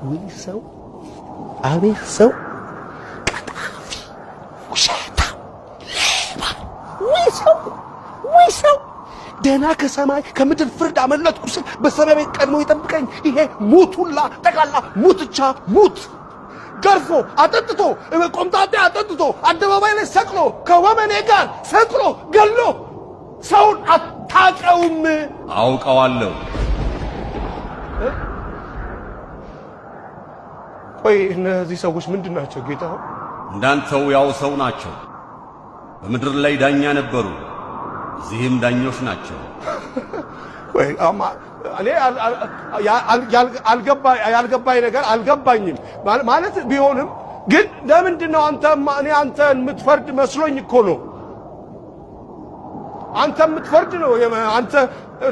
ውይ ሰው፣ አቤት ሰው፣ ቀጣፊ፣ ውሸታም፣ ሌባ! ውይ ሰው፣ ውይ ሰው! ደህና ከሰማይ ከምድር ፍርድ አመለጥኩ ስል በሰማይ ቤት ቀድሞ ይጠብቀኝ ይሄ ሙቱላ፣ ጠቅላላ ሙትቻ ሙት፣ ገርፎ አጠጥቶ፣ ቆምጣጤ አጠጥቶ፣ አደባባይ ላይ ሰቅሎ፣ ከወመኔ ጋር ሰቅሎ ገሎ፣ ሰውን አታውቀውም። አውቀዋለሁ። ቆይ፣ እነዚህ ሰዎች ምንድን ናቸው ጌታ? እንዳንተው ያው ሰው ናቸው። በምድር ላይ ዳኛ ነበሩ፣ እዚህም ዳኞች ናቸው። ቆይ፣ እኔ ያልገባኝ ነገር አልገባኝም ማለት ቢሆንም ግን ለምንድን ነው አንተ፣ እኔ አንተ የምትፈርድ መስሎኝ እኮ ነው። አንተ የምትፈርድ ነው፣ አንተ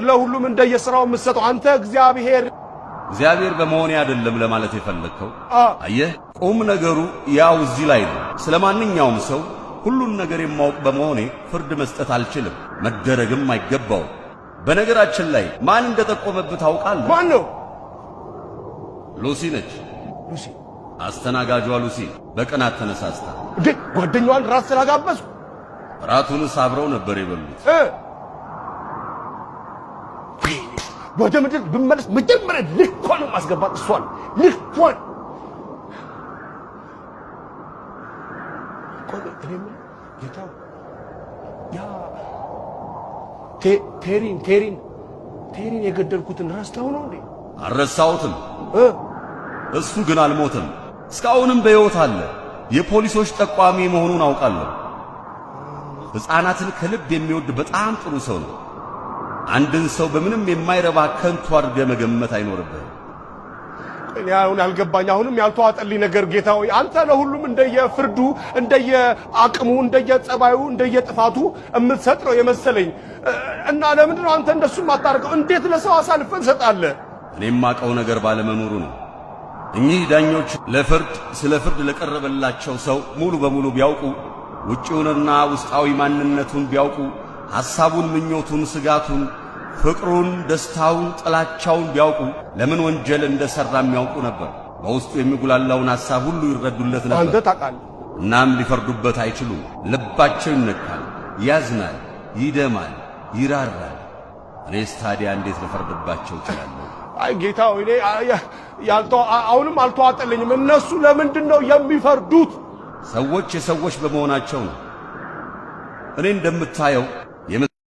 ለሁሉም እንደየስራው የምትሰጠው አንተ እግዚአብሔር። እግዚአብሔር በመሆኔ አይደለም ለማለት የፈለግከው? አየህ፣ ቁም ነገሩ ያው እዚህ ላይ ነው። ስለ ማንኛውም ሰው ሁሉን ነገር የማውቅ በመሆኔ ፍርድ መስጠት አልችልም፣ መደረግም አይገባውም። በነገራችን ላይ ማን እንደጠቆመብህ ታውቃለህ? ማን ነው? ሉሲ ነች። ሉሲ? አስተናጋጇ ሉሲ በቅናት ተነሳስታ። እንዴ፣ ጓደኛዋን ራት ስላጋበዝኩ? ራቱንስ አብረው ነበር የበሉት። ወደ ምድር ብመለስ መጀመሪያ ልኳን ነው ማስገባት፣ እሷን ልኳን። ቆይ፣ እኔ የምልህ ጌታው፣ ያ ቴሪን የገደልኩትን ረስተው ነው እንዴ? አልረሳሁትም። እሱ ግን አልሞተም። እስካሁንም በሕይወት አለ። የፖሊሶች ጠቋሚ መሆኑን አውቃለሁ። ሕፃናትን ከልብ የሚወድ በጣም ጥሩ ሰው ነው። አንድን ሰው በምንም የማይረባ ከንቱ አድርገህ መገመት አይኖርብህም። እኔ አሁን ያልገባኝ፣ አሁንም ያልተዋጠልኝ ነገር ጌታ ሆይ፣ አንተ ለሁሉም እንደየፍርዱ፣ እንደየአቅሙ፣ እንደየጸባዩ፣ እንደየጥፋቱ የምትሰጥ ነው የመሰለኝ፣ እና ለምንድን ነው አንተ እንደሱ የማታደርገው? እንዴት ለሰው አሳልፈህ ትሰጣለህ? እኔም ማቀው ነገር ባለመኖሩ ነው። እኚህ ዳኞች ለፍርድ ስለ ፍርድ ለቀረበላቸው ሰው ሙሉ በሙሉ ቢያውቁ፣ ውጪውንና ውስጣዊ ማንነቱን ቢያውቁ፣ ሐሳቡን፣ ምኞቱን፣ ስጋቱን፣ ፍቅሩን፣ ደስታውን፣ ጥላቻውን ቢያውቁ ለምን ወንጀል እንደሠራ የሚያውቁ ነበር። በውስጡ የሚጉላላውን ሐሳብ ሁሉ ይረዱለት አንተ ነበር። ታውቃለህ። እናም ሊፈርዱበት አይችሉም። ልባቸው ይነካል፣ ያዝናል፣ ይደማል፣ ይራራል። እኔስ ታዲያ እንዴት ልፈርድባቸው እችላለሁ? አይ ጌታ ሆይ፣ እኔ አሁንም አልተዋጠልኝም። እነሱ ለምንድን ነው የሚፈርዱት? ሰዎች የሰዎች በመሆናቸው ነው። እኔ እንደምታየው